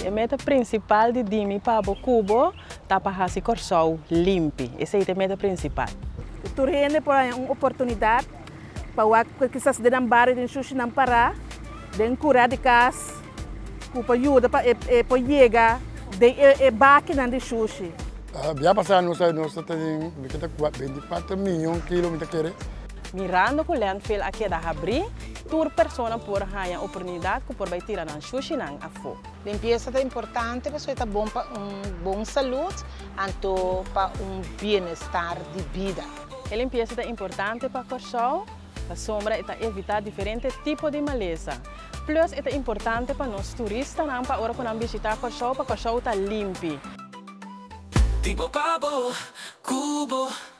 E meta prinsipal di Di Mi Pa Bo Ku Bo ta pa hasi Kòrsou limpi. Esei ta e meta prinsipal. Tur hende por haña un oportunidat pa wak kisas den nan bario den shushinan pará den kurá di kas ku por yuda pa e por yega den e bakinan di shushi. Bia pasá nos a nos ta tin mi ta 24 miyon kilo mi ta kere. Mirando ku landfill a keda habrí, tur persona por haña oportunidat ku por bai tira nan shushinan afó. Limpiesa ta importante pasobra e ta bon pa un bon salud anto pa un bienestar di bida. E limpiesa ta importante pa Kòrsou pasobra e ta evitá diferente tipo di malesa. Plus e ta importante pa nos turistanan pa ora ku nan bishitá Kòrsou pa Kòrsou ta limpi. Di bo pa bo, ku bo.